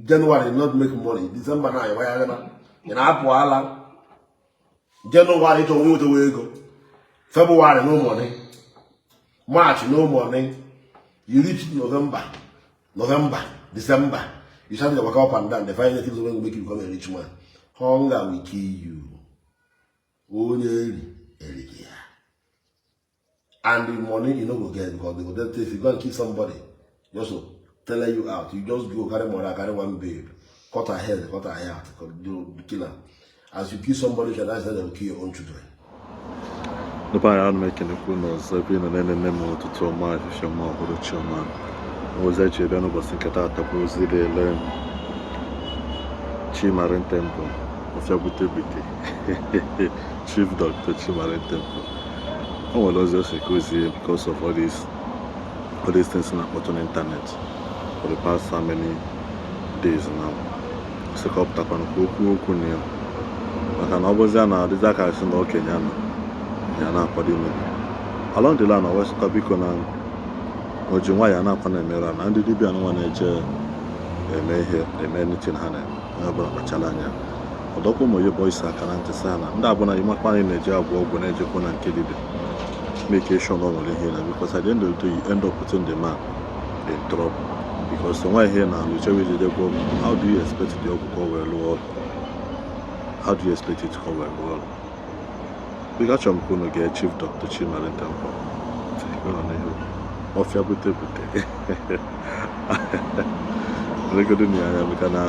January not make money, December na ịgbagharịba, ị na-apụ ala. January ịchọ nwetawa ego, February no money, March no money. You reach November, November, December, you start to waka up and down, dey find things wey go make you become a rich man. Hunger will kill you. Onye eri erighi ya. And the money you no go get, because they go tell you, if you go and kill somebody just to tell you out, you just go carry money, carry one babe, cut her head, cut her hair out, do kill am. As you kill somebody, that's how they will kill your own children. Ndị anyị, ana m ekenekwu n'ọzọ ebe ị nọ na-enene m. Ụtụtụ ọma, efifie ọma, uhuruchi ọma. Ozi eji bịa n'ụbọchị nke taata bụ ozi lele Chimarin Temple ọfịa bute bute, Chief Dr. Chimarin Temple. O nwere ozi o si ka ozie because of all these things na-akpọtụ n'internet for the past how many days now. Sị ka ọ pụtakwana ka okwu okwu na ya, maka na ọ bụzi a na-adịzi aka sị na okenye a nọ ya na-akwado imebi along the line. O wesịkwa biko na o ji nwayọọ na-akwa na-emerụ na ndị dibịa nwa na-eje eme ihe eme anything ha na-eme. Onye ọbụla kpachara anya. Ọdọkwa ụmụ oyibo isi aka na ntị sị ha na ndị abụna ịmakwa anyị na-eji agwọ ọgwụ na-ejekwa na nke dibịa, make sure na ọ nwere ihe na, because at the end of the day, you end up putting the man in trouble, because onwe ihe na-alụ chewe ijide gwọ ọgwụ. How do you expect the ọgwụ ka ọ wee lụọ ọrụ? How do you expect it ka ọ wee lụọ ọrụ? Biko, achọrọ m ka unu gee Chief Dr. Chimarin Temple unu n'ihu ọfịa bute bute legodo na ya anya, maka na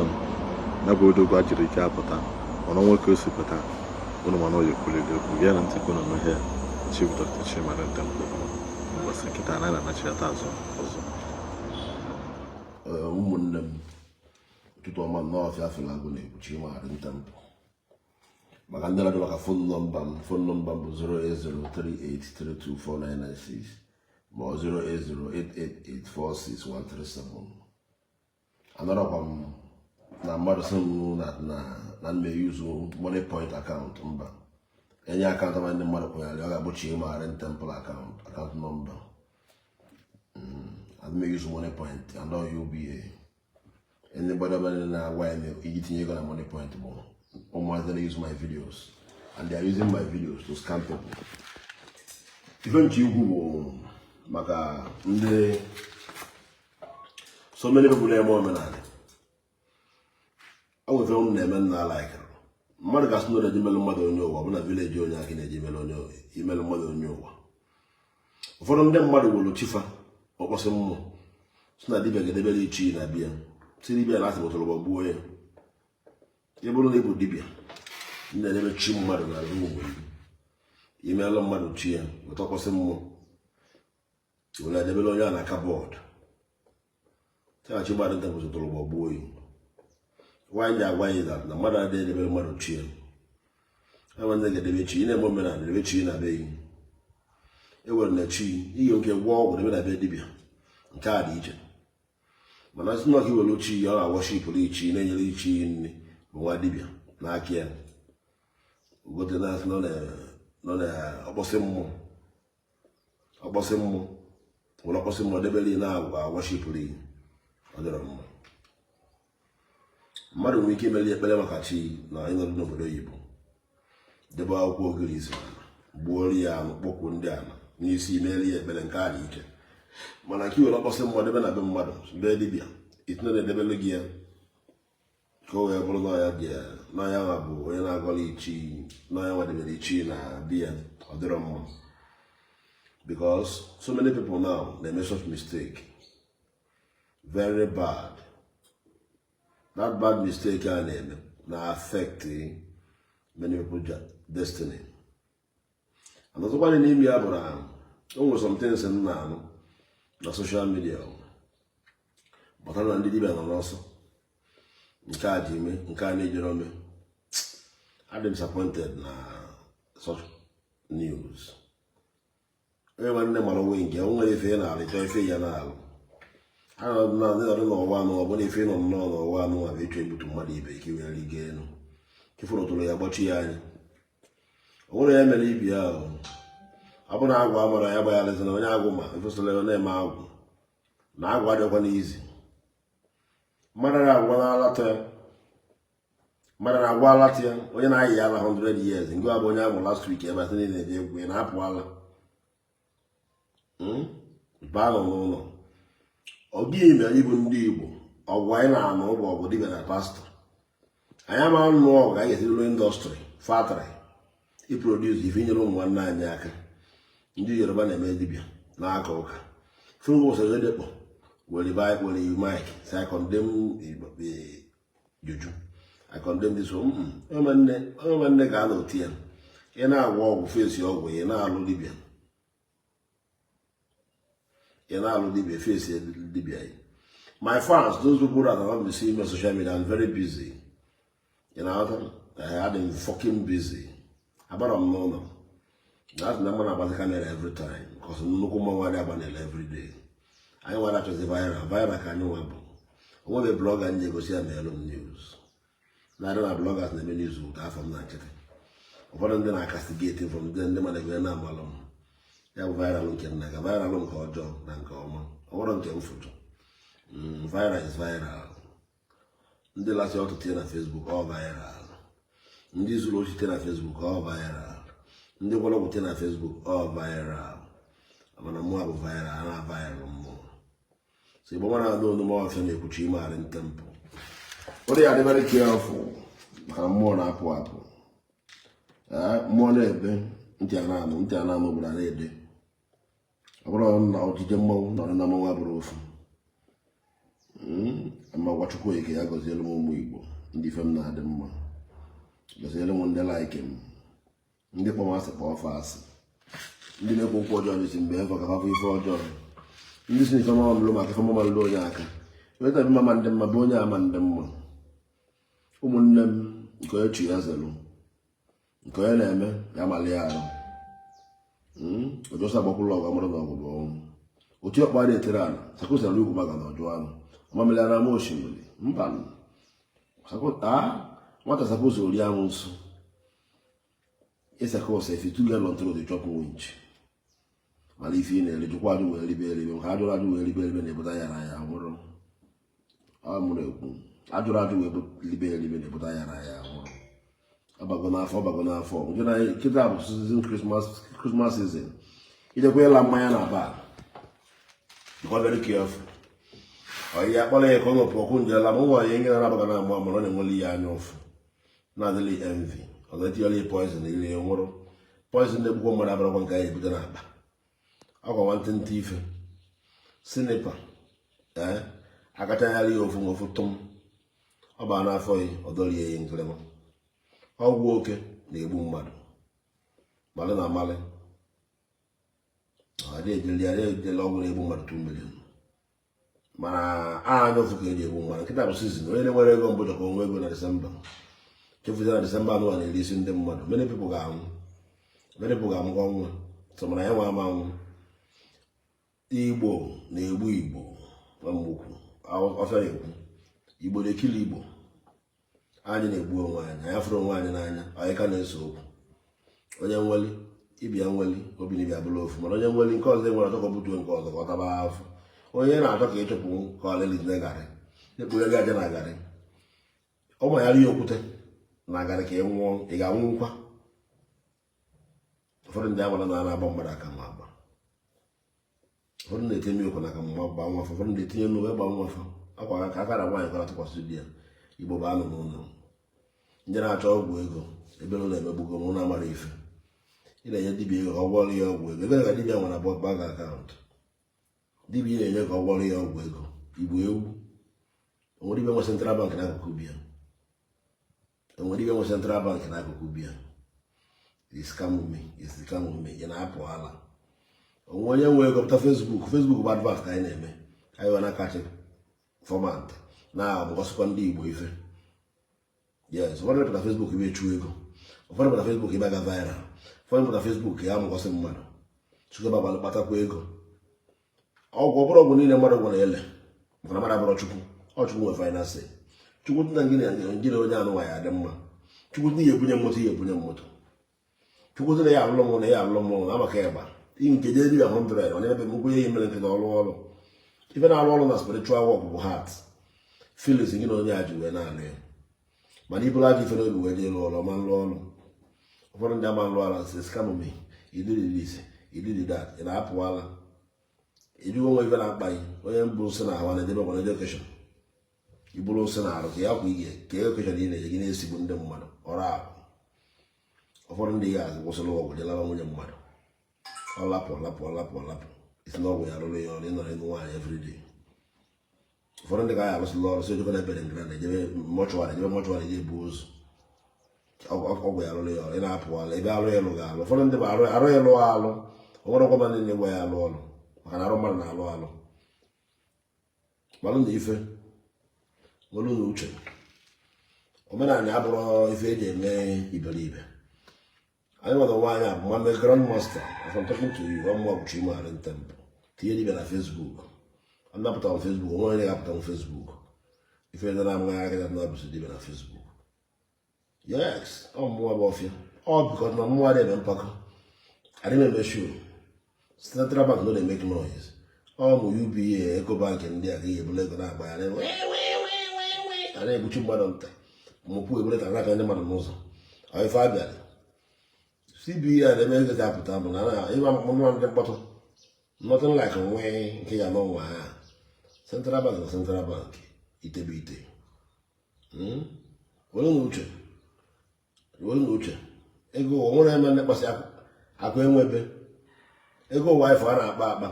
ya bụ odogwu ajiri ike apụta. Mana nwoke o si pụta unu, mana oyi kwuliri okwu. Gee na ntị ka unu nụ ihe Chief Dr. Chimarin Temple kwuru ụbọchị nkịta na na-anachịata azụ ọzọ. Ee, ụmụnne m, ụtụtụ ọma. Nnọọ ọfịa afịlagụ na-ekwu, Chimarin Temple. Maka ndị na-ajụ maka phone number m, phone number m bụ 08038324996 ma ọ 08088846137. Anọrọkwa m na mmadụ sị m na m use Moniepoint account. Mba, enye account ma ndị mmadụ kwụnyere, ọ ga-abụ Chimarin Temple account, account number. Ana m use Moniepoint and all UBA. Anybody ọbụla na-agwa ya iji tinye ego na Moniepoint bụ ụmụazị na use my videos, and they are using my videos to scam people. Ife nche ikwu bụ maka ndị, so many people na-eme omenala. O nwere unu na-eme nna like mmadụ gasị na na-eji melụ mmadụ onye ụwa, ọ bụ na village onye aka na-eji melụ onye imelụ mmadụ onye ụwa. Ụfọdụ ndị mmadụ were chifa ọkpọsị mmụọ si na dibịa ga-edebere ichi na bịa si dibịa na asị bụtụrụ gbagbuo ya. Ị bụrụ na ị bụ dibịa na-edebe chi mmadụ na room, imeelụ mmadụ chi ya, weta ọkpọsị mmụọ were edebere onye a na cupboard, taghachi mmadụ nta bụtụrụ gbagbuo ya. Nwaanyị ji agwa ya that na mmadụ adịghị edebere mmadụ chi ya. Enwe ndị ga-edebe chi. Ị na-eme omenala, edebe chi na be gị. Ewere na chi ihe nke gwọọ ọgwụ debe na be dibịa, nke a dị iche. Mana sị na ọka iwere chi ya, ọ na-awọshipụrụ ichi, na-enyere ichi nri, bụ nwa dibịa n'aka ya ugote na nọ na ọkpọsị mmụọ, ọkpọsị mmụọ, were ọkpọsị mmụọ debere ya na-agwa awọshipụrụ ya, ọ dịrọ mma. Mmadụ nwere ike imeli ekpere maka chi na ịnọdụ n'obodo oyibo, debe akwụkwọ ogiri isi, gbuoro ya anụ, kpọkwuo ndị ala n'isi, imeli ya ekpere, nke a dị iche. Mana nke iwere ọkpọsị mmụọ debe na be mmadụ, be dibịa, itinye na-edebelu gị ya ka o wee bụrụ na ya dị na ya nwa bụ onye na-agọla ichi, na ya nwa debere ichi na di ya, ọ dịrọ mma, because so many people now na-eme such mistake, very bad. That bad mistake a na-eme na affect many people destiny. And ọzọkwa dị n'ime ya bụ na o nwere some things m na-anụ na social media gbasara na ndị dibịa nọ n'ọsọ, nke a ji eme nke a na-ejere ome. Adị m disappointed na such news. Onye nwanne mara onwe nke o nwere ife ị na-alụ, ịchọ ife ya na-alụ a nọdụ n'ụwa anụ. Ọ bụrụ ife ị nọ nnọọ n'ụwa anụ nwa bụ ịchọ igbutu mmadụ ibe ka i were rigo elu, ka ifuru tụrụ ya gbachi ya anya. O nwere ya mere ibi ya ahụ. Ọ bụ na agwụ amara ya gbagharịzi na onye agwụ ma efesịla ya na-eme agwụ na agwụ adịghịkwa n'izi. Mmadụ na-agwa n'alata ya, mmadụ na-agwa alata ya. Onye na-ayị ala 100 years, nke bụ onye amụ last week ebe asị niile na-eje egwu, ị na-apụ ala baa nọ n'ụlọ. Ọ gịghị mere anyị bụ ndị Igbo, ọgụ anyị na-anụ bụ ọgụ dibịa na pastọ. Anyị ama nụ ọgụ anyị ga-esirilo industry, factory iproduce ife inyere ụmụ nwanne anyị aka. Ndị Yoruba na-eme dibịa n'aka ụka fụrụgosodekpọ were were mic say, "I condemn juju, I condemn this one." Onye nwanne ga-anọ oti ya, ị na-agwọ ọgwụ fesi ọgwụ, ị na-alụ dibịa, ị na-alụ dibịa fesi dibịa. My fans, those people that have not been seeing me on social media, I'm very busy. You know, I had been fucking busy. Agbara m n'ụlọ na na mma na-agbazi camera every time because nnukwu mmanwụ adị agbanele every day. Anyị nwere achọzi viral viral ka anyị nwa bụ onwebe blogger m ji egosi ya meelu m news na-adị na bloggers na-eme news ụta afọ m na nkịtị. Ụfọdụ ndị na-acastigate from ndị mmadụ ebe na-amalụ m ya bụ viral nke nna ga viral nke ọjọọ na nke ọma. Ọ bụrụ nke m fụjụ, viral is viral. Ndị lasị ọtụ tinye na Facebook, ọ viral. Ndị zuru ochi tinye na Facebook, ọ viral. Ndị gwọrọ ọgwụ tinye na Facebook, ọ viral. Mana mmụọ bụ viral, a na viral mmụọ. So Igbo mara anụ onume ọfịa na-ekwuchi imegharị temple ụdị ya. Dị very careful maka mmụọ na-apụ apụ. Mmụọ na-ebe ntị a na-anụ, ntị a na-anụ obodo a na-ede. Ọ bụrụ na ojije mmanwụ na ọdịna mmanwụ abụrụ ofu ma gwa Chukwu eke ya gọzielu m ụmụ Igbo, ndị ife m na-adị mma, gọzielu m ndị like m, ndị kpọm asị kpọọ ọfa asị, ndị na-ekwu okwu ọjọọ n'isi mgbe efọ ka fafụ ife ọjọọ, ndị si n'ife mama mlụ maka ife mama lụ onye aka weta mama ndị mma bụ onye ama ndị mma. Ụmụnne m, nke onye chi ya zelu, nke onye na-eme ya mali ya arụ. Ojosa agbakwụlọ ọgụ amụrụ na ọgụ bụ ọnwụ. Otu ọkpa na-etere ala sakosara ugwu maka na ọjụ anụ amamili na ama osimiri mba. Nwata sakosa ori anwụ nsọ ịsakosa if you get on throat, you chop winch. Mana ife ị na-eri, jụkwa ajụ wee ribe eribe, maka ajụrụ ajụ wee ribe eribe na-ebute ya na ya nwụrụ. Ọ mụrụ ekwu ajụrụ ajụ wee ribe eribe na-ebute ya na ya nwụrụ. Ọbago n'afọ, ọbago n'afọ nke na nkịta bụ season Christmas, Christmas season. Ijekwa ịla mmanya na bar, dịkwa very careful. Ọyị akpọrọ ya ka ọ nọpụ ọkụ njela ma nwa ya nye na-abaga na amụ amụrụ, ọ na-enweli ya anya ụfụ na-adịghị envy. Ọzọ etinyela ya poison iri nwụrụ. Poison na-egbukwa mmadụ abụrụkwa nke anyị ebute n'akpa akwa nwantịntị ife sniper. Ee, akachanyara ya ofu ofu tụm, ọ baa n'afọ ya, ọ dọrie ya nkịrịma. Ọgwụ oke na-egbu mmadụ malị na amalị. Adị ejeli ọgwụ na-egbu mmadụ 2 million, mana anya ụfụ ka eji egbu mmadụ. Nkịta bụ season onye na-enwere ego mbụ chọka onwe ego na Disemba. Chefuzie na Disemba anụwa na-eri isi ndị mmadụ. Many people ga-anwụ, many people ga-amụkwa nwa so, mana ya nwa ama anwụ. Igbo na-egbu Igbo nwamgbukwu ọfịa na-ekwu Igbo na-ekili Igbo. Anyị na-egbu onwe anyị, anyị afụrụ onwe anyị n'anya. Anyị ka na-ese okwu. Onye nweli ibia nweli obi na ibia bụrụ ofu, mana onye nweli nke ọzọ enwere achọ ka ọ butuo nke ọzọ ka ọ taba afụ. Onye na-achọ ka ịchụpụ ka ọ leli na garị na-ekpughe gị aja na garị, ọ ma ya ya okwute na garị ka ị nwụọ, ị ga-anwụkwa. Ụfọdụ ndị agbara na na-agba mmadụ aka ma agba. Ụfọdụ na-etinye mmiri na aka ma gba nwa afọ. Ụfọdụ na-etinye nnukwu gba nwa afọ akwa ka aka na nwaanyị kwara tụkwasị di ya. Igbo bụ anụ n'ụlọ. Ndị na-achọ ọgwụ ego ebe ụlọ emegbugo m na amara ife. Ị na-enye dibịa ego ka ọ gwọrọ ya ọgwụ ego, ebe ka dibịa nwere bank account? Dibịa ị na-enye ka ọ gwọrọ ya ọgwụ ego, igbo ewu. Onwere ibe nwe central bank n'akụkụ bịa, enwere ibe nwe central bank n'akụkụ bịa. Iskamume ị na-apụ ala onwe onye nwe ego pụta Facebook. Facebook bụ advert ka anyị na-eme. Anyị wee na-akachi format na-amụkọsịkwa ndị Igbo ife. Yes, ụfọdụ pụta Facebook ebe echu ego, ụfọdụ pụta Facebook ebe aga viral, ụfọdụ pụta Facebook ya amụkọsị mmadụ chukwu abalị kpatakwa ego. Ọgwụ ọ bụrụ ọgwụ niile mmadụ gwara ele, maka na mmadụ abụrọ Chukwu. Ọ Chukwu nwe finance. Chukwu na gị na onye anụnwa ya adị mma. Chukwu na ya ebunye moto, ya ebunye moto. Chukwu na ya alụlụ mụ na ya alụlụ mụ na maka ịgba nke je dibịa 100 ọ na-ebe mkwenye ya mere nke na ọrụ ọrụ ife na-arụ ọrụ na spiritual work bụ heart. Feelings gị na onye a ji wee na-alụ ya, mana iburu ajọ ife n'obi wee jee lụọ ọrụ, ọma nlụ ọrụ. Ụfọdụ ndị ama nlụ ala sị, "Scam me, you did this, you did that." Ị na-apụ ala ijugo onwe ife na-akpa gị. Onye mbụ nsị na ahụ na-edebe ọgbara education, iburu nsị na arụ ka ya kwa ihe ka education ị na-enye gị na-esigbu ndị mmadụ ọrụ ahụ. Ụfọdụ ndị ya azụ kwụsịrị ọgwụ je laba nwunye mmadụ. Ọ lapụ, lapụ, lapụ, lapụ, isi na ọgwụ ya rụrụ ya ọrụ. Ịnọrọ ịnụ nwaanyị everyday. Ụfọdụ ndị ka ya arụsịla ọrụ si ejekwa na ebere ngara na-ejebe mortuary, ejebe mortuary, eje ebu ozu. Ọgwụ ya rụrụ ya ọrụ. Ị na-apụ ala ebe arụ ya lụghị alụ. Ụfọdụ ndị bụ arụ arụ ya lụọ alụ. O nwere ọgwụ mmadụ na-egwe ya alụ ọrụ, maka na arụ mmadụ na-alụ alụ. Malụ na ife nwere na uche. Omenala abụrụ ife eji eme iberibe. Anyị nwere onwe anyị abụ ma grand master. As I'm talking to you, ọmụma bụ Chimari Temple. Tinye dibịa na Facebook, anapụta m Facebook. Onwe onye ga-apụta m Facebook, ife ndị na-amaghị aka na abụsị dibịa na Facebook. Yes, ọ mmụọ bụ ọfịa. Ọ because na mmụọ adịghị eme mpako, adịghị eme show. Central Bank no dey make noise. Ọ mụ UBA, Ecobank, ndị a ga-ebulu ego na-agba ya a na-egbuchi mmadụ nta mụpụ ebule ka n'aka ndị mmadụ n'ụzọ. Ọ ife abịara CBN na-eme ego ga-apụta bụ na ịgba mkpụrụ ndị mkpọtụ, nothing like nwee nke ya n'ọnwa ha. Central Bank na Central Bank ite bụ ite. Were na uche, were na uche. Ego ụwa nwere eme ndị kpasị akụ enwebe ego ụwa. Ifo a na-akpa akpa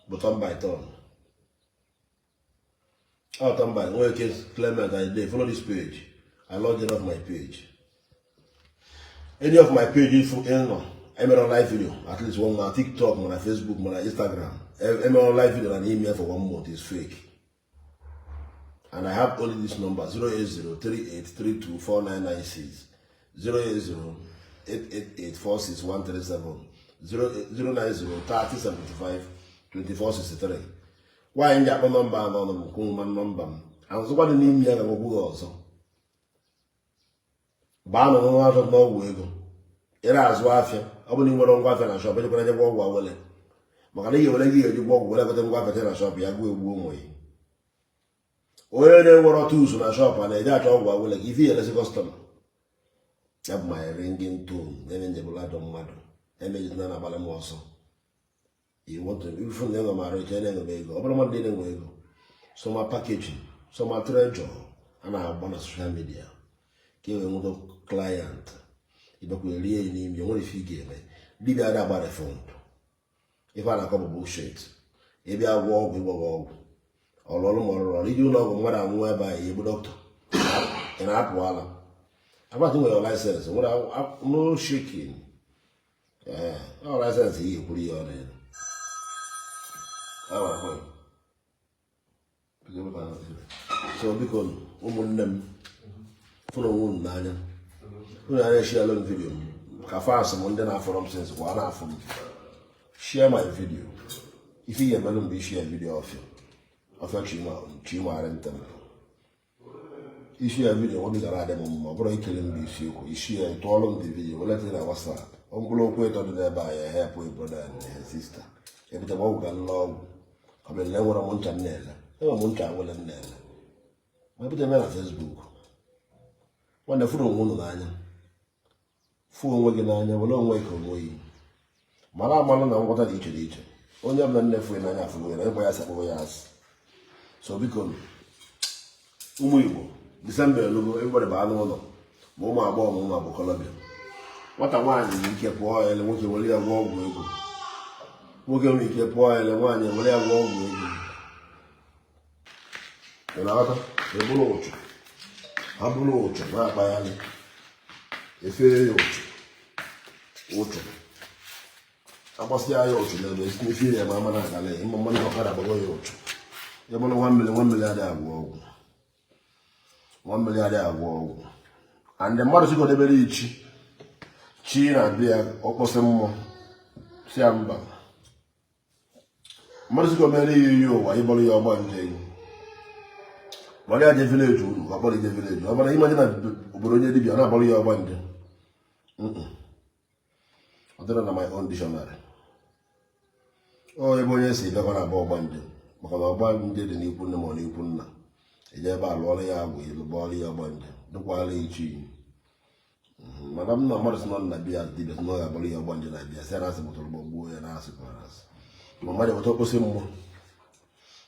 bụ turn by turn. Ọ turn by nwere ike. Clement, I dey follow this page. I log in off my page, any of my page. If ị nọ emere live video at least one na TikTok, ma na Facebook, ma na Instagram, emere live video na n'ime for one month is fake. And I have only this number, 08038324996, 08088846137, 09030752463. Nwaanyị m ji akpọ nọmba a n'ọnụ m kwụ ma nọmba m azụkwa dị n'ime ya ga-agwagwu gị ọzọ. Baa nọ n'ọnwa azụ n'ọgwụ ego ị na-azụ afịa. Ọ bụrụ na ị nwere ngwa afịa na shop, ejekwara je gwa ọgwụ awele, maka na ị ga-ewere gị eji gwa ọgwụ were gote ngwa afịa na shop ya gụọ egbuo onwe ya. Onye na-enwere tools na shop a na-eje achọ ọgwụ awele ka ife ya eresi customer ya bụ my ringing tone na-eme njebụla ajọ mmadụ emejidena na-agbara m ọsọ. You want to ifu na enwe m arụ ike na-enwe m ego. Ọ bụrụ mmadụ niile nwe ego, sọma packaging, sọma treasure a na-agba na social media ka e wee nweta client, ịbịakwa rie ya n'ime. O nwere ife ị ga-eme. Dibịa adị agba refund. Ife a na-akọ bụ bullshit. Ịbịa gwọ ọgwụ, ịgwọghị ọgwụ ọrụ ọrụ ma ọrụ ọrụ iji ụlọ ọgwụ mmadụ anwụọ ebe a, ya egbu dọkịta. Ị na-apụ ala agbata nwere license, nwere no shaking. Ee, ọ license ihe ekwuru ya ọ na-elu. Awa, boy. So biko, ụmụnne m, fụrụ onwe unu n'anya. Unu anya share m video m ka fans m, ndị na-afọrọ m since kwa na-afụ m. Share my video. Ife ihe emelụ mgbe ishare video ọfịa ọfịa Chimari Temple, ishare video obi gara adị m mma. Ọ bụrụ ikele m bụ isiokwu, ishare tụọlụ m the video, weleta na WhatsApp. Ọ mkpụrụ okwu ịtọ dị n'ebe a ya help a brother and a sister. Ebute m ọgwụ ka nle ọgwụ ọ bụrụ na enwere m ncha m na-ele, enwere m ncha nwere m na-ele ma ebute m ya na Facebook. Nwanne, fụrụ onwe unu n'anya. Fụ onwe gị n'anya, were onwe gị ka onwe gị mara amalụ na ngwọta dị iche dị iche. Onye ọbụla nne fụ n'anya afụgo ya na ịgba ya asị akpọgo ya asị. So biko, ụmụ Igbo, Disemba elugo. Everybody baa n'ụlọ, ma ụmụ agbọghọ ma ụmụ agbọkọlọbịa. Nwata nwaanyị nwere ike pụọ ele, nwoke were ya gwọ ọgwụ ego. Nwoke nwere ike pụọ ele, nwaanyị were ya gwọ ọgwụ ego. Ị na-aghọta? Eburu ụchụ, ha bụrụ ụchụ na-akpagharị, efe ya ụchụ, ụchụ agbasịa ya ụchụ na ebe esi efe ya ma ama na-agala ya ịma mmanụ ọkada agbago ya ụchụ. Ya bụrụ nwa mmiri, nwa mmiri adịghị agwọ ọgwụ. Nwa mmiri adịghị agwọ ọgwụ. And mmadụ sị ka o debere ichi chi na be ya, ọkpọsị mmụọ si ya mba. Mmadụ sị ka o mere ya iyi ụwa, ịbọrọ ya ọgba nje, kpọrọ ya je village unu, ka ọ kpọrọ ije village. Ọ bụrụ ịmaje na obodo onye dibịa, ọ na-akpọrọ ya ọgba nje. Ọ dịrọ na my own dictionary. Ọ ebe onye si bịakwa na-agba ọgba nje, maka na ọgba nje dị n'ikwu nne ma ọ n'ikwu nna. Eje ebe a lụọrọ ya agwụ, lụbọọrọ ya ọgbanje, dụkwara ya ichi. Mana m na mmadụ sị nọ na bịa dibịa sị na ọ ga-agbara ya ọgbanje na bịa sị na asị bụtụrụ gbagbuo ya na asị kwara asị. Ma mmadụ weta okposi mmụọ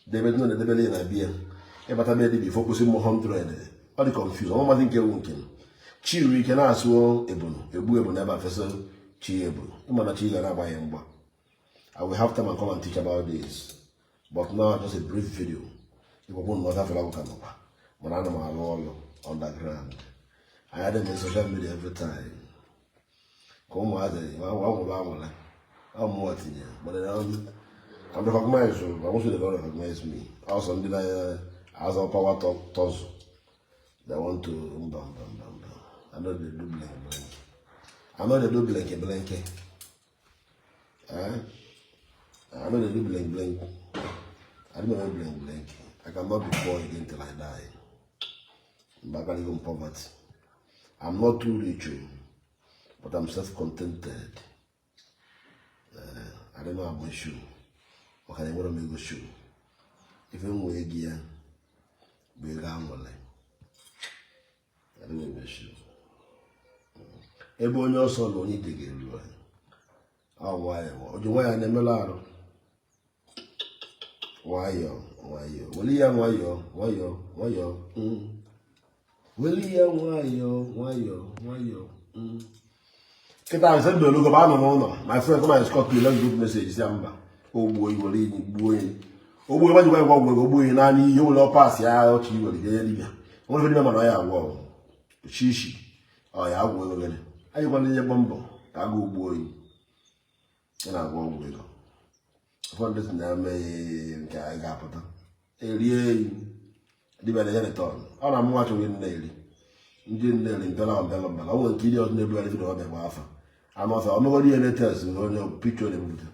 debe nọ na-edebere ya na bịa, ịbata bịa dibịa ife okposi mmụọ 100, ọ dị confuse, ọ mazi nke wu nke m. Chi ruru ike na-asụ ebunu egbu ebunu ebe a fesa chi ebunu, ịma na chi ga na-agba ya mgba. I will have time and come and teach about this, but now just a brief video. Ịgwakwu na ọzọ afọrọ ka nọkwa, mana ana m arụ ọrụ underground. Anyị adịghị na social media every time ka ụmụazị anwụrụ anwụrụ ọmụọ tinye, but I'm recognized. I want you to recognize me also. Ndị na-azọ power tussle, they want to mba mba mba mba. I no dey do blink blink. I no dey do blink blink. Eh? I no dey do blink blink. I don't do blink blink. I cannot be poor again till I die. I'm back in poverty. I'm not too rich, oh, but I'm self-contented. I don't know about shoe. Maka na enwere m ego shoe. Ife m nwee ego ya bụ ego anwụle. I don't know shoe. Ebe onye ọsọ na onye ite ga-eru anyị. Ọ nwayọọ, o ji nwayọọ na-emelụ arụ. Nwayọọ nwayọọ, weli ya nwayọọ nwayọọ nwayọọ. Weli ya nwayọọ nwayọọ nwayọọ. Kịta sị ndụ olugo ba anọ n'ụlọ. My friend come and escort me, let's group message si ya mba. O gbuo iwere enyi gbuo enyi. O gbuo ebe jikwa ọgwụ ego gbuo enyi naanị ihe were ọpas ya ọchị iwere jenye dibịa. Nwere ife dibịa mana ọ ya agwọ ọgwụ. Shishi ọ ya agwụ ego gịnị? Anyịkwana ihe gbọ mbọ ka agụ gbuo enyi. Ị na-agwọ ọgwụ ego. Ụfọdụ si na eme nke anyị ga-apụta. Erie enyi. Dibịa na-enye return. Ọ na mụnwa achọghị nne eri. Ndị nne eri mpela mpela mpela. O nwere nke ndị ọzọ na-ebugharị video ọbịa gba afa. Anụ ọfịa ọmụgọdụ ihe latest bụ onye pikchọ na-ebupụta.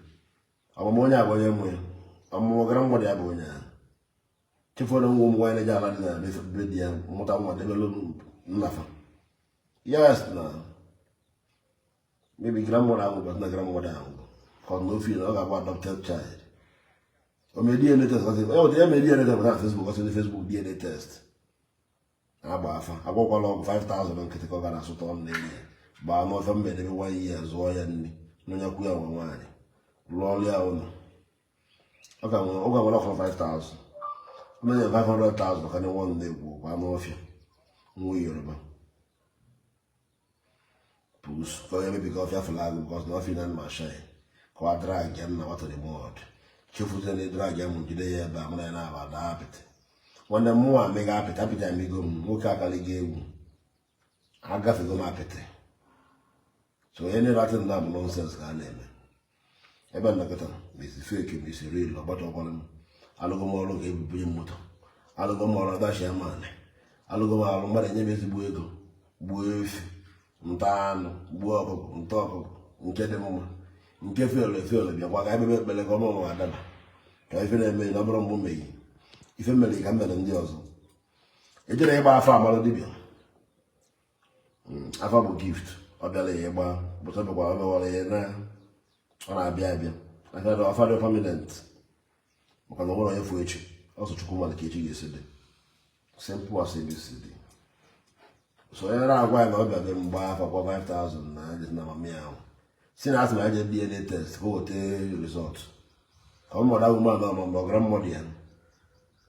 Ọmụmụ onye a bụ onye mụ ya. Ọmụmụ gara mmadụ ya bụ onye ahụ. Chefuo na nwa ụmụ nwaanyị na-eje ala dị na be di ya mụta nwa debelu nnafa. Yes, na maybe grandmother ahụ but na grandmother ahụ ka ọ na ofe na ọ ga-abụ adopted child. O mee DNA test, ọsị ya mee DNA test na Facebook, ọsị ndị Facebook DNA test. Agba afa agwakwala ọgwụ 5000 nkịtị ka ọ gara asụta ọnụ n'elu ya gbaa n'ọfịa mba edebe nwa ya zụọ ya nri n'onyekwu ya nwe nwaanyị lụọ ọrụ ya ụlọ. Ọ ga nwere ọkụrụ 5000 onye 500,000 ka nwa na-egwu okwu anụ ọfịa nwa Yoruba pus ka onye mebiga ọfịa flag because na ọfịa na ma shine ka ọ drag ya nna nwata the mud chefuzie na drag ya mụ jide ya ebe a mara ya na-aba daa apịtị. Nwanne m nwa amịga apịtị, apịtị amịgo m. Nwoke akaligo egwu agafego m apịtị. So onye na-eratị ndị bụ nonsense ka a na-eme ebe nnọkọta ma esi fake ma esi real. Ọgbachakwara m alụgo m ọrụ ga-ebubunye m moto, alụgo m ọrụ adachi amanị, alụgo m alụ mmadụ enye m ezigbo ego, gbuo efi nta anụ, gbuo ọkụkọ nta ọkụkọ nke dị mma, nke felu efelu bịakwa ka ebe ekpere ka ọmụmụ adaba ka ife na-eme na ọ bụrụ mbụ meghi ife mere ka m mere ndị ọzọ ejere ịgba afa amalụ dibịa. Afa bụ gift, ọ bịara ya ịgba bụta bịakwa ọ bịawara ya na ọ na-abịa abịa afa dị permanent maka na ọ nwere onye fụ echi ọsọ Chukwu mara ka echi ga-esi dị. Simple as ABCD. So onye na-agwa ya na ọ bịa be mgba afa kwa 5000 na aja na mami ahụ si na asị na aja DNA test ka o weta result ka ọ mọdụ ahụ na ọma mgbe ọgara mmadụ ya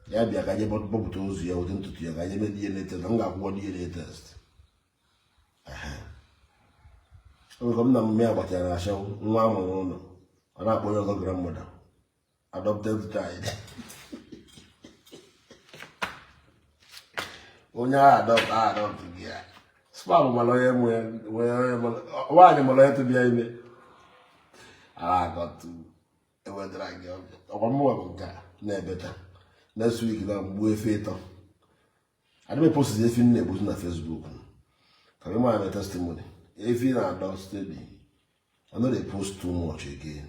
ya bịa ka je bọpụta ozu ya, weta ntutu ya ka je mee DNA test na m ga-akwụkwọ DNA test. Oge m na mme ya gbatara ashawo nwa amụrụ n'ụlọ, ọ na-akpọ onye ọzọ grandmother, adopted child. Onye ahụ adopt adopt gị ya spam mara onye mụ ya nwaanyị mara onye tụbịa ime ara agọtụ ewetara gị ọkwa mmụọ bụ nke a na-ebeta. Next week na mgbu efe ịtọ adịghị post efi m na-egbuzi na Facebook ka m mara testimony efi na-adọ steady. I no dey post too much again.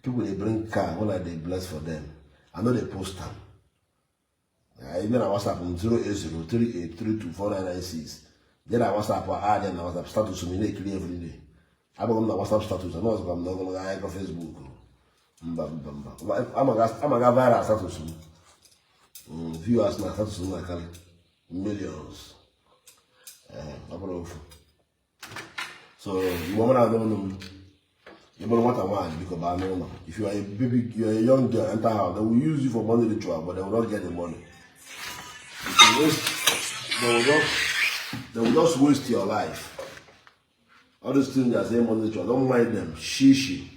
People dey bring car when I dey bless for them. I no dey post am. Ị bịa na WhatsApp m 08038324996, jee na WhatsApp a add na WhatsApp status m ị na-ekiri everyday. Abụghị m na WhatsApp status anọ ọzọkwa m n'ogologo akụkọ Facebook. Mba mba mba, amaga viral status m. Viewers na status na-akarị millions. Ee, ọ bụrụ ofu. So Igbo mara anụ ọnụ m. Ị bụrụ nwata nwaanyị, biko baa n'ụlọ. If you are a baby, you are a young girl, enter house. They will use you for money ritual, but they will not get the money. They will waste, they will just waste your life. All these things they are saying, money ritual, don't mind them. Shishi,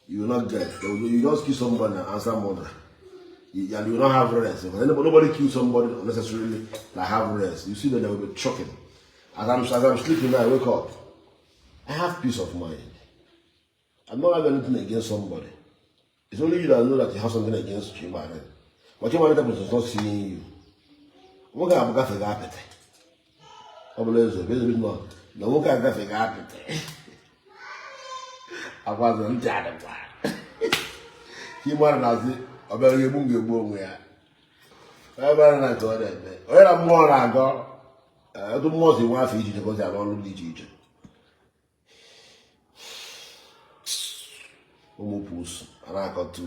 you will not get. You just kill somebody and answer murder. And you will not have rest. Because nobody kill somebody unnecessarily that have rest. You see that they will be choking. As I'm sleeping now, I wake up. I have peace of mind. I'm not having anything against somebody. It's only you that know that you have something against Chimare. But Chimare is not seeing you. Nwoke a gafega apịtị. Ọ bụla ezo, ebe eze nọ na nwoke a gafega apịtị. Akwazi ntị adịkwa. Chimare na-asị, ọ bịara ga-egbu m, ga-egbu onwe ya. Onye bịara na nke ọ na-eme. Onye na mmụọ na-agọ, etu mmụọ si nwe afọ iche iche ka o si arụ ọrụ dị iche iche. Ụmụ pusu a na-akọtu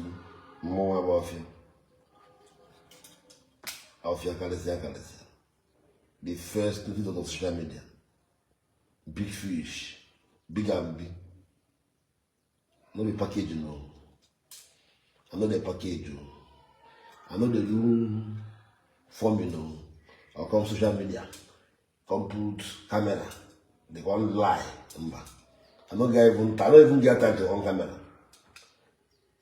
mmụọ bụ ọfịa ọfịa karịsịa karịsịa, the first notice of social media, big fish, big and big, no be package. No, I no dey package o. I no dey do forming o, or come social media come put camera dey come lie. Mba, I no even get time to on camera.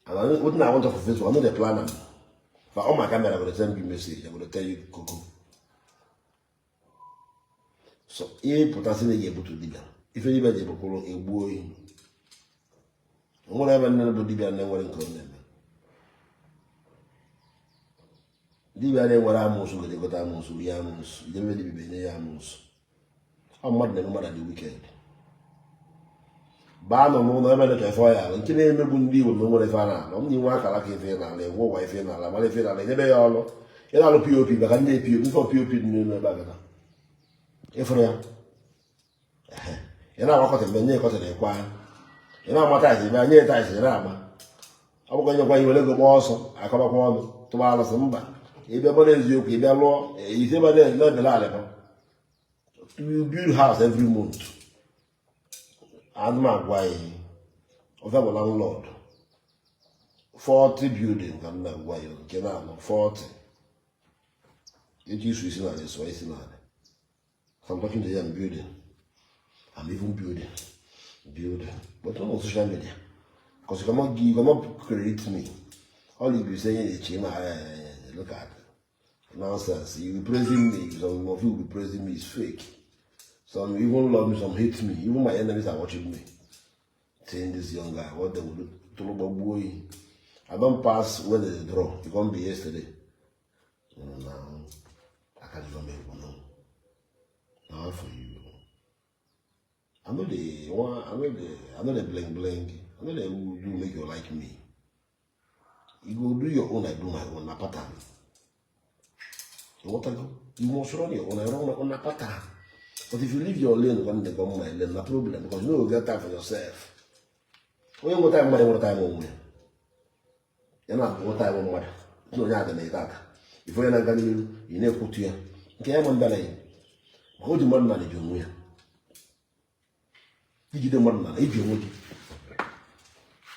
And I no, wetin I want talk for Facebook, I no dey plan am. If I on my camera, I go dey send you message, I go dey tell you koko. So ihe pụtasị na ị ga-ebutu dibịa, ife dibịa ji ebukwuru egbu oyi. O nwere ebe nne bụ dibịa na-enwere nke ọ na-eme. Dibịa na-enwere amụsụ ga-egote amụsụ, rie amụsụ, idebe dibịa enye ya amụsụ. Ọ mmadụ na-eme mmadụ dị wicked. Baa nọ n'ụlọ ebe na-eche ife ọya nke na-emegbu ndị Igbo na o nwere ife a na-alụ m na inwe akara ka ife n'ala egwu ụwa, ife n'ala mara ife n'ala edebe ya ọlụ. Ị na-alụ POP maka ndị POP, ife POP dị n'elu ebe a gata ịfụrụ ya. Ị na-agba curtain, mgbe nye curtain ịkwa. Ị na-agba tiles, ebe nye tiles ị na-agba. Ọ bụkwa nyekwa iwere ego gbaa ọsọ akọbakwa ọnụ tụba alụsị. Mba, ịbịa gbara eziokwu, ịbịa lụọ ise ebe na-ebele alịba. You build house every month. Ana m agwa ya, ọfịa bụ landlord 40 building ka m na-agwa ya, nke na-anọ 40 eji isu isi n'ala esụọ isi n'ala. So I'm talking to you, I'm building. I'm even building. Building. But not on social media. Because you cannot create me. All you be saying is Chima, look at nonsense. You be praising me. Some of you will be praising me. It's fake. Some even love me, some hate me. Even my enemies are watching me. Saying this young guy, what they will do. Boy. I don't pass where they draw. It can't be yesterday. No, I can't even make one. No. Now for you. I know they want, I know they bling bling. I know they will do make you like me. You go do your own, I do my own, na pattern. You want to go? You must run your own, I run my own, na pattern. But if you leave your lane when they come my lane, no problem, because you no go get time for yourself. Onye nwe time mmadụ nwere time onwe ya. Ya na-abụ time mmadụ. Na onye aga na-ete aka. Ife onye na-aga n'ihu, ị na-ekwutu ya. Nke ya ma mbịara ya. Maka o ji mmadụ n'ala ji onwe ya. Ijide mmadụ n'ala iji onwe gị.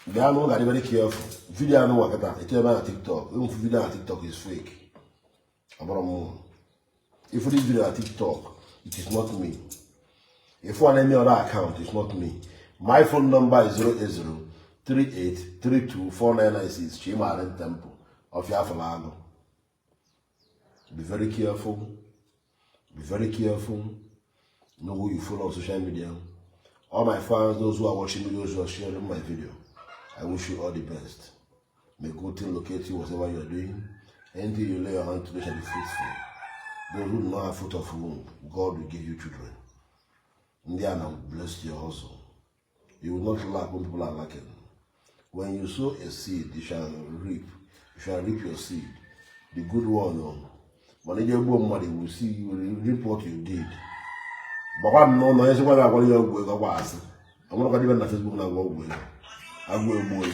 Bịa n'ụlọ, ga very careful. Video anụ nwa kịta etinye ebe na TikTok. Ịhụ video na TikTok is fake. Ọ bụrụ mmụọ. If this video na TikTok, it is not me. If one any other account, it's not me. My phone number is 080 3832 4996. Chimaren Temple of Yafalago. Be very careful. Be very careful. Know who you follow on social media. All my fans, those who are watching me, those who are sharing my video, I wish you all the best. May good thing locate you, whatever you are doing. Anything you lay your hand to do shall be fruitful. Those who do not have fruit of womb, God will give you children. Indiana will bless your hustle. You will not lack when people are lacking. When you sow a seed, you shall reap. You shall reap your seed. The good one, no. But if you mmadụ, you will see, you will reap what you did. Gbakwa m n'ụlọ onye sịkwa na-agwara ya ọgwụ ego gwa asị. Ọ dibịa na Facebook na-agwọ ọgwụ ego. Agwụ egbuo ya.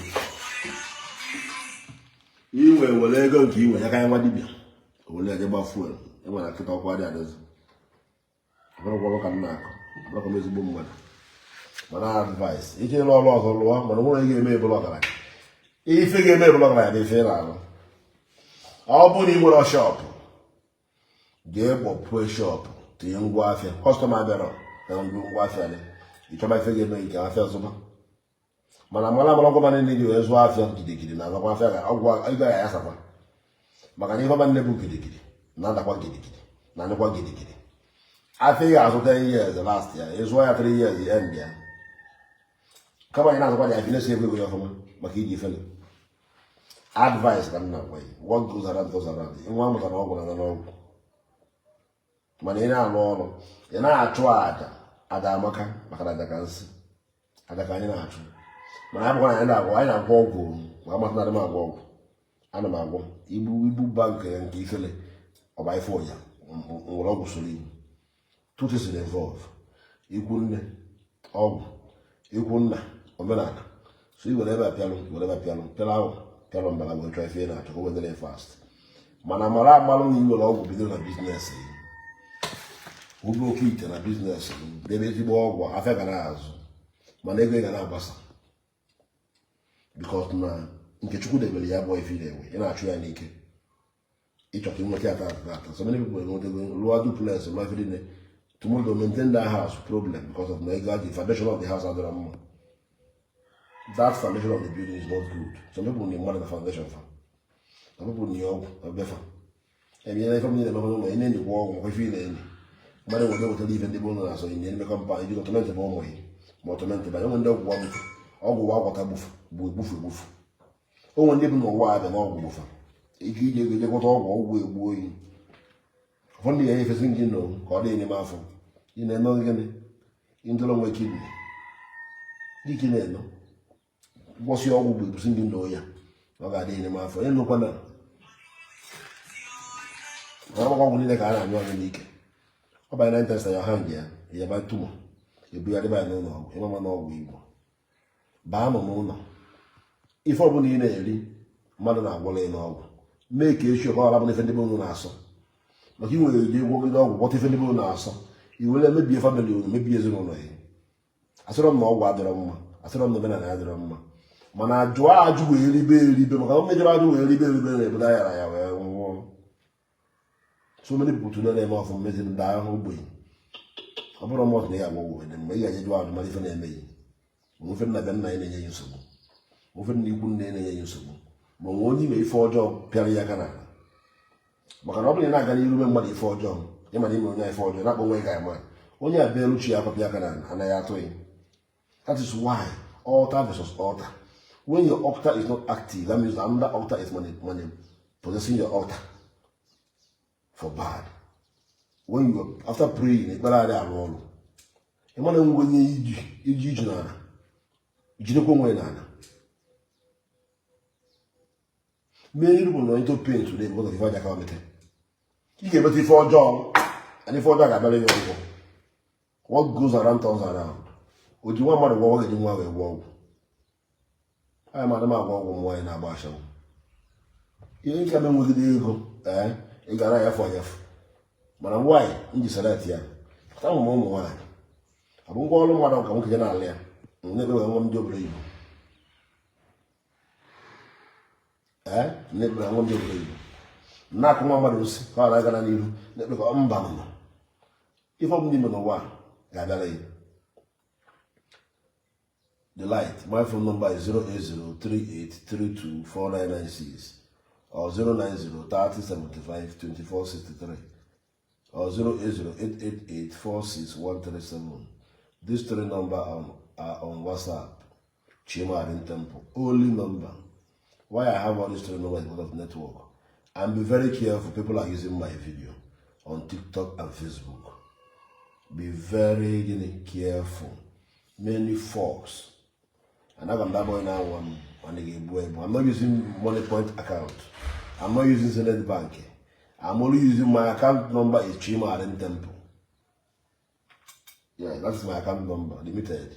Inwe were ego nke inwe ya ka nwa dibịa. Owele eje gba fuel. Ịma na nkịta ọkụ adị adịzi. Ọbụrụkwa ka m na-akọ, ọbụrụkwa m ezigbo mmadụ, mana advice ike ịlụ ọrụ ọzọ lụọ, mana nwere ga-eme ebụla ọgaranya. Ife ga-eme ebụla ọgaranya bụ ife ị na-alụ. Ọ bụrụ na ị nwere shop, jee gbọpue shop, tinye ngwa afịa. Customer bịara na ngwa afịa dị, ịchọba ife ga-eme gị ka afịa zụba. Mana mara amara, ọgwụ niile gị wee zụọ afịa gidigidi na azakwa afịa ga ọgwụ ego ya asakwa, maka na ihe ọma nne bụ gidigidi na-adakwa gidigidi na anyịkwa gidigidi. Afịa ị ga-azụ 10 years last ya, ịzụọ ya 3 years end ya, kama anyị na-azụkwa ya afịa na-esi ego ego ya ọfụma maka iji ifele. Advice ka m na-agwa gị. What goes around goes around. Nwa amụtara ọgwụ na n'ọgwụ, mana ị na-alụ ọrụ, ị na-achụ àjà. Àjà amaka, maka na àjà ka nsị, àjà ka anyị na-achụ. Mana anyị bụkwa na anyị na-agwọ, anyị na-agwọ ọgwụ. Ma amasị na adị m agwọ ọgwụ, ana m agwọ igbu igbu ba nke nke ifele ọba ife ụya nwere ọgwụ soro ibu. Two things involve: ikwu nne ọgwụ, ikwu nna omenala. So i were ebe a pịalụ, were ebe a pịalụ, pịalụ ahụ, pịalụ mbala, wee chọọ ife ị na-achọ ka o wetara fast. Mana mara amalụ na i were ọgwụ bido na business gị, ube oke ite na business gị, debe ezigbo ọgwụ, afịa ga na-azụ, mana ego ị ga na-agbasa, because na nke Chukwu debere ya bụ ife ị na-enwe, ị na-achụ ya n'ike, ịchọ ka ị nweta ya tata tata. So many people enwetago, lụọ duplex, lụọ ife niile. Tomorrow to maintain that house, problem, because of na ego, the foundation of the house adịrọ mma. That foundation of the building is not good. Some people need money na foundation fa, some people need ọgwụ ọbịa fa eme ihe ife niile emekwa n'ụlọ. Ị na-enyikwa ọgwụ makwa ife ị na-enyi mmadụ nwere wetara ife ndị bụ ụlọ na-asọ ị na-eme compound iji torment bụ ụmụ gị ma torment banye. Onwe ndị ọgwụ gbufu, ọgwụ wa agwọta gbufu bụ egbufu egbufu. Onwe ndị bụ n'ụwa abịa na ọgwụ gbufa ike iji ego jekwata ọgwụ, ọgwụ egbu oyi. Ụfọdụ ndị ga-enyefesi gị nọ ka ọ dị n'ime afọ ị na-eme gịnị ịndọrọ nwe kidney dịka ị na-eno gwọsị ọgwụ bụ ebusi gị nọ ya, ọ ga-adị n'ime afọ ịnụkwa na agbakọ ọgwụ niile ka a na-anyụ anyụ n'ike. Ọ banye na intestine ya, ha nge ya yaba tumor, ebu ya dịba ya n'ụlọ ọgwụ. Ịmama na ọgwụ Igbo baa nọ n'ụlọ, ife ọbụla ị na-eri mmadụ na-agwọrọ ị n'ọgwụ, mee ka echi ọka ọra bụ ife ndị be unu na-asọ, maka ị nwere iji gwọgide ọgwụ gwọta ife ndị be unu na-asọ, i were mebie family unu, mebie ezinụlọ ya. Asịrọ m na ọgwụ adịrọ mma, asịrọ m na omenala ya adịrọ mma, mana jụọ ajụ wee ribe eribe, maka o mejọrọ ajụ wee ribe eribe na-ebudo yara ya wee nwụọ. So many people today na-eme ọfụma meziri ndị ahụ ogbenye. Ọ bụrụ mmadụ na ya agwa ọgwụ dị mma, ị ga-eje jụọ ajụ mara ife na-eme yi ma ofe nna bịa nna ya na-enye ya nsogbu, ma ofe nna ikwu nne ya na-enye ya nsogbu, ma onwe onye ime ife ọjọọ pịara ya aka n'ala. Maka na ọ bụrụ na ị na-aga n'iru ime mmadụ ife ọjọọ, ịma na ime onye ife ọjọọ na-akpọ nwe ga ama onye a bịa eluchi ya akọpịa aka n'ala, anaghị atụ ya. That is why altar versus altar. When your altar is not active, that means another altar is money possessing your altar for bad. When you are after praying, ekpere adị arụ ọrụ, ịma na nwe onye iji iji iji n'ala jidekwa onwe n'ala mee iru bụ na into pain today because of ife aja aka mete. Ị ga-emeta ife ọjọọ and ife ọjọọ ga-abịara ya ụgwọ. What goes around turns around. O ji nwa mmadụ gwọ, ọ ga-eji nwa wee gwọ ọgwụ. Anyị ma adị m agwọ ọgwụ m nwaanyị na-agba ashawo. Ihe nke m enwegide ego, ee, ị gara ya afọ, mana nwaanyị m ji select ya pụta ụmụ ụmụ nwaanyị ọ bụ ngwa ọrụ mmadụ ka nwoke je na-alụ ya na-ekpe nwa m ndị obodo oyibo, ee, na-ekpere nwa ndị obodo oyibo, na-akụ nwa mmadụ osi ka ọ na-aga n'iru na-ekpe ka mba nọ. Ife ọbụla ime n'ụwa ga-abịara ya. The light. My phone number is 08038324996 or 09030752463 or 08088846137. These three numbers are on WhatsApp. Chimarin Temple. Only number. Why I have all these three numbers is because of network. And be very careful. People are using my video on TikTok and Facebook. Be very, careful. Many folks. And I'm that boy now one and I'm not using Money Point account. I'm not using Zenith Bank. I'm only using my account number is Chimarin Temple. Yeah, that's my account number. Limited.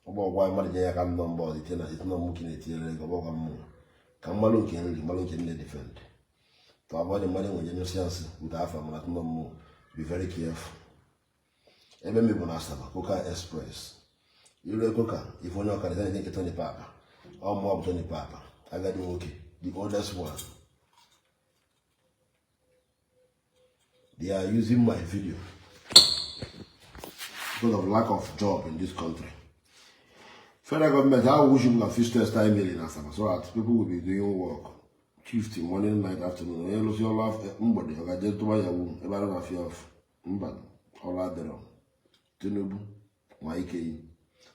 Ọ bụ ọgwa mmadụ nye ya account number ọ dị na etinye na nwoke na-etinyere ego, ọ bụ ọgwa mmụọ ka mmalụ nke nri mmalụ nke nne defend. To avoid mmadụ enwenye nyụsịa nsị wute afa mana atụnọ mmụọ, be very careful. Ebe m bụ na Asaba, Koka Express. Iru Koka, ife onye ọkara na nke Tony Papa. Ọ mụọ bụ Tony Papa, agadi nwoke, the oldest one. They are using my video because of lack of job in this country. Federal government, I wish you can fish test time in Asaba so that people will be doing work. Shift morning, night, afternoon. Onye lụsị ọrụ mgbede, ọ ga-eje tụba ya wu ebe a na-afịa ọfụ. Mba, ọrụ adịrọ. Tinubu, nwa ike yi.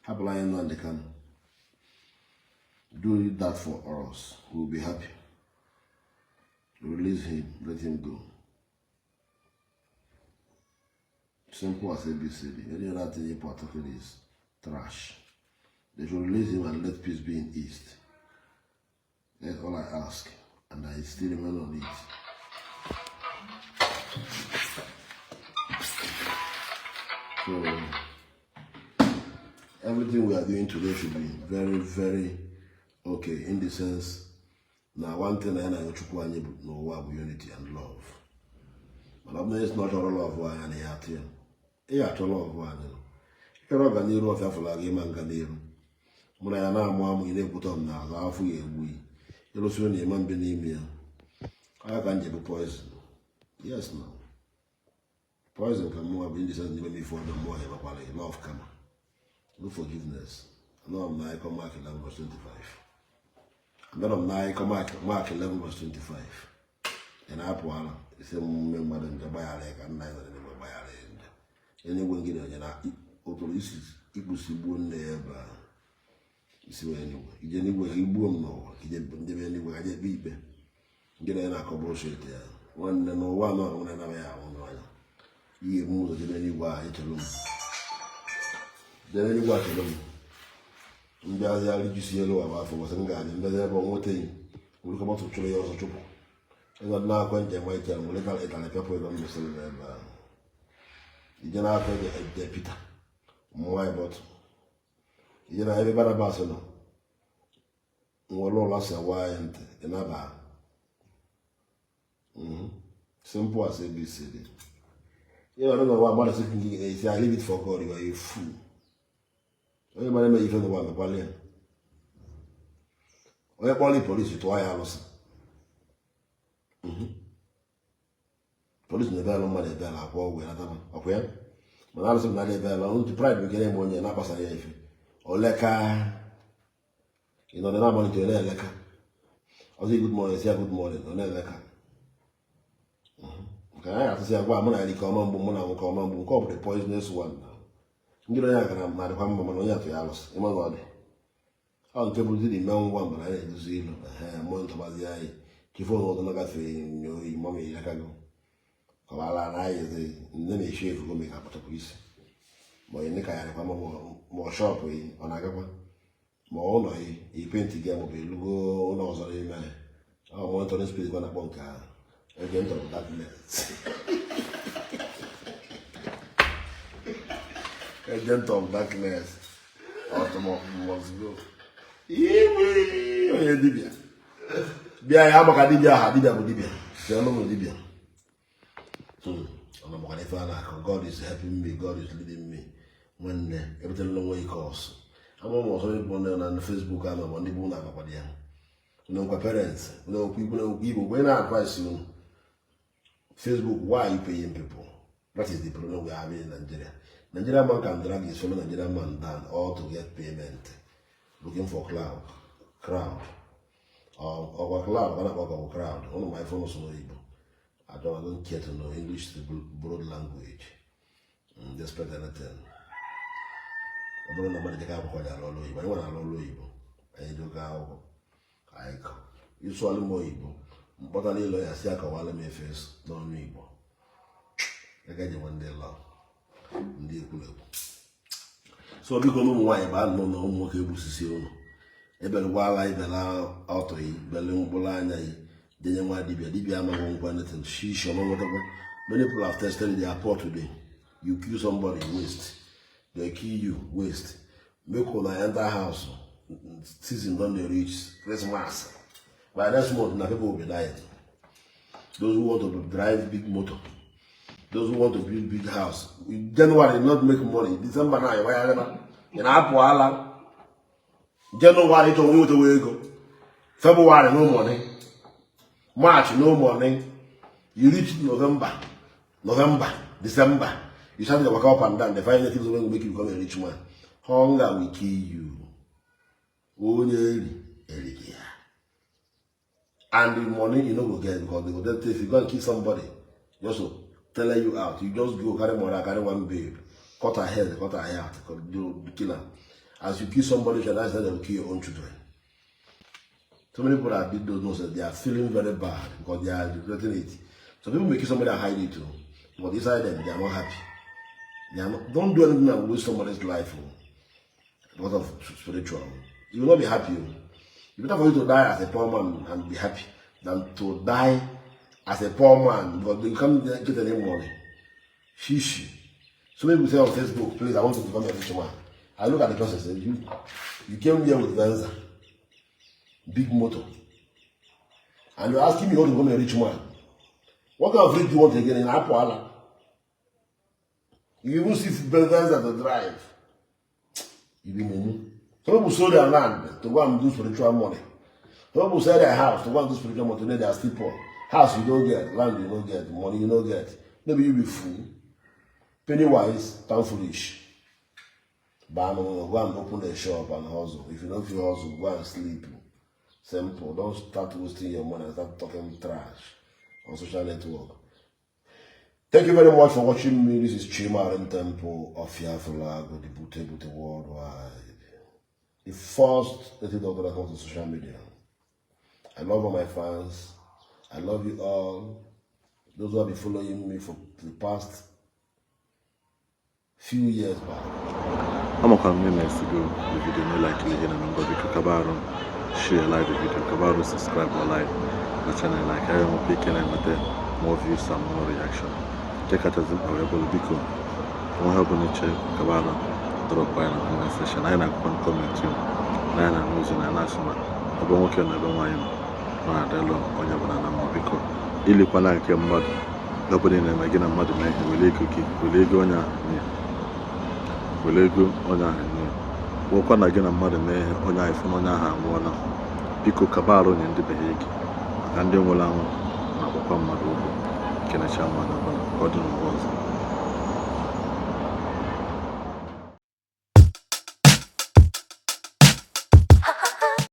Hapụla anyị Nnamdi Kanu. Do that for us. We will be happy. Release him. Let him go. Simple as ABCD. Any other thing you put is trash. They should release him and let peace be in East. That's all I ask. And I still remain on it. So, everything we are doing today should be very, very okay. In the sense, now one thing I know Chukwu anyị bụ n'ụwa bụ unity and love. Mana ọ bụrụ na esi na ọ chọrọ love anyị na ya atụ ya. Ị achọ love anyị. Ịchọrọ ọganiru ọfịa fụla gị ịma nga n'iru. Mụ na ya na-amụ amụ ị na-ekwutọ m n'azụ afọ ya egbu yi. Ịlụsịrị na ịma mbe n'ime ya. Anya ka nje bụ poison. Yes no. Poison ka mmụọ bụ ndị sense n'ime m ife ọjọọ mmụọ ya gbakwara ya love kama. No forgiveness. Anọ m na akụkọ Mark 11 verse 25. Anọ m na akụkọ Mark 11 verse 25. Ị na-apụ ara isi mme mmadụ nje gbaghara ya ka nna ya nọ n'eluigwe gbaghara ya nje. Eluigwe gị na onye na ụtụrụ isi ikpusi gbuo nne ya ebe ahụ. Isi wee eluigwe. Ije n'igwe ka igbuo m n'ụwa ka ije ndebe eluigwe ka je kpe ikpe. Ndị na ya na-akọ bullshit ya. Nwanne n'ụwa nọ nwere anaghị ahụ n'anya. Ihe ebu ụzọ jebe n'igwe ahụ echere m. Jebe n'igwe a chere m. Ndị ahịa rijusi elu ụwa bụ afọ ụbọchị m ga-adị mbịazi ebe ọ nweta enyi nwere moto chụrụ ya ọzọ chụpụ. Ịnọ n'akwa njem Michael nwere ịtarị pịapụ ebe m mesịrị m ebe ahụ. Ije n'akwa eje Peter mmụọ anyị bọtụ. Ije na ebe Barabas nọ nwere ụlọ si awa anyị ntị ị naba. Simple as ABCD. You know, I don't know why mmadụ sị gị esi I leave it for God, you are a fool. Onye mara eme ife n'ụwa mekwala ya. Onye kpọrọ polisi tụọ ya alụsị. Polisi na-ebe alụ mmadụ ebe ala akwụ ọgwụ ya nataba ọkwa ya. Mana alụsị m na ebe ala otu pride bụ eme onye na-akpasara ya ife. Oleka ị nọ na-amalite ọ na-eleka. Ọzọ good morning si ya good morning ọ na-eleka. Nke anyị atụsị ya gwa mụ na ya ike ọma mgbu mụ na nwoke ọma mgbu nke ọ bụ the poisonous one. Ndị onye akara na-adịkwa mma mana onye atụ ya alụsị ịma na ọ dị. Ọ nke bụ dị ime ngwa mgbe anyị na-edozi ilu ee mmụọ ntọbazi anyị ka ife ụzọ na-agafe nye oyi ma ma aka go kọwara na anyị ezi nne na-eshi efugo me ka kpachapụ isi ma onye ka ya dịkwa ma ọ shop yi ọ na-agakwa ma ụlọ yi yi paint gị maọbụ elugo ụlọ ọzọ n'ime ya. Ọ monitoring spirit kwa na-akpọ nke ahụ agent of darkness. Agent of darkness. Automobile must go. Iwe onye dibịa. Bịa ya maka dibịa aha dibịa bụ dibịa. Bịa ọnụ bụ dibịa. Ọ nọ maka ife a na-akọ. God is helping me. God is leading me. Nwanne ebutela onwe ike ọsọ. Ama m ọzọ ịbụ ndị na Facebook ama ma ndị bụ na abakwado ya. Unu nkwa parents, unu nkwa igbo, unu nkwa igbo, mgbe na-advice unu. Facebook, why are you paying people? That is the problem we are having in Nigeria. Nigerian man can drag his fellow Nigerian man down all to get payment, looking for cloud, crowd. Or cloud, when I talk about crowd, one of my phones is Igbo. I don't care to know English is a broad language. Despite anything. Ọ bụrụ na mmadụ jeka akwụkwọ ji alụ ọlụ oyibo, anyị nwere alụ ọlụ oyibo, anyị ji oke akwụkwọ, anyị kọ. Ịsụalụ m oyibo, mkpọta niile ya si akọwalụ m efe n'ọnụ Igbo. Ega ji nwe ndị lọ, ndị ekwurekwu. So biko na ụmụ nwaanyị baa nọ na ụmụ nwoke egbusisi ụlọ. Ebelụkwala ibela ọtọ yi, bele mkpụrụ anya yi, denye nwa dibịa, dibịa amaghị nkwa anything, shishi ọma nwetakwa. Many people have tested it, they are poor today. You kill somebody, waste. They kill you, waste. Make una enter house, season don dey reach Christmas. By next month, na people will be dying. Those who want to drive big motor, those who want to build big house. In January, not make money. December now, ị na-apụ ala. January chọrọ nwetawa ego. February, no money. March, no money. You reach November, November, December, you start to waka up and down. The final things will make you become a rich man. Hunger will kill you. Onye eri erighi ya. And the money you no go get, because they go tell, if you go and kill somebody just to tell you out, you just go carry money, carry one babe, cut her head, cut her hair out, do kill am. As you kill somebody, you realize that they will kill your own children. So many people that did those knows that they are feeling very bad because they are regretting it. Some people may kill somebody and hide it too, but inside them they are not happy. They are not. Don't do anything that will waste somebody's life, oh, because of spiritual. You will not be happy, oh. It's better for you to die as a poor man and be happy than to die as a poor man because you can't get any money. Shishi. So many people say on Facebook, "Please, I want to become a rich man." I look at the person and say, You came here with Venza, big motor, and you're asking me how to become a rich man. What kind of rich do you want again in Apoala? You even see Venza to drive. You be mumu." Some people sold their land to go and do spiritual money. Some people sell their house to go and do spiritual money. Today they are still poor. House you don't get, land you don't get, money you don't get. Maybe you be fool. Penny wise, pound foolish. Bano, go and open a shop and hustle. If you don't feel hustle, go and sleep. Simple. Don't start wasting your money and start talking trash on social network. Thank you very much for watching me. This is Chima Temple of Fiafalago, the Bute Bute Worldwide. The first little doctor that comes to social media. I love all my fans. I love you all. Those who have been following me for the past few years back. Amakwara m na na-esigo the video na like ihe na ngwa. Biko kaba arụ share, like the video, kaba arụ subscribe or like na channel, like anyị nwekwa ike na-enweta more views and more reaction. Nke kachasị mkpa wee bụrụ, biko, onwe ha ọbụla iche, kaba arụ drop anyị na comment section. Anyị na-agụkwa comment unu na anyị na-anụ ozi na na-asị na ebe nwoke na ebe nwaanyị nọ ọ na-adịlụ onye ọbụla na mma. Biko, ilikwana nke mmadụ ọbụla ị na-eme. Gị na mmadụ mee ihe, were ego gị, were ego onye ahụ nye, were ego onye ahụ nye. Gwọkwa na gị na mmadụ mee ihe, onye ahụ ịfụ na onye ahụ anwụọla, biko kaba arụ nye ndị be ha ego, maka ndị nwụrụ anwụ na-agbakwa mmadụ ụgwọ. Kenecha mmadụ ọbụla ka ọ dị n'ụwa ọzọ.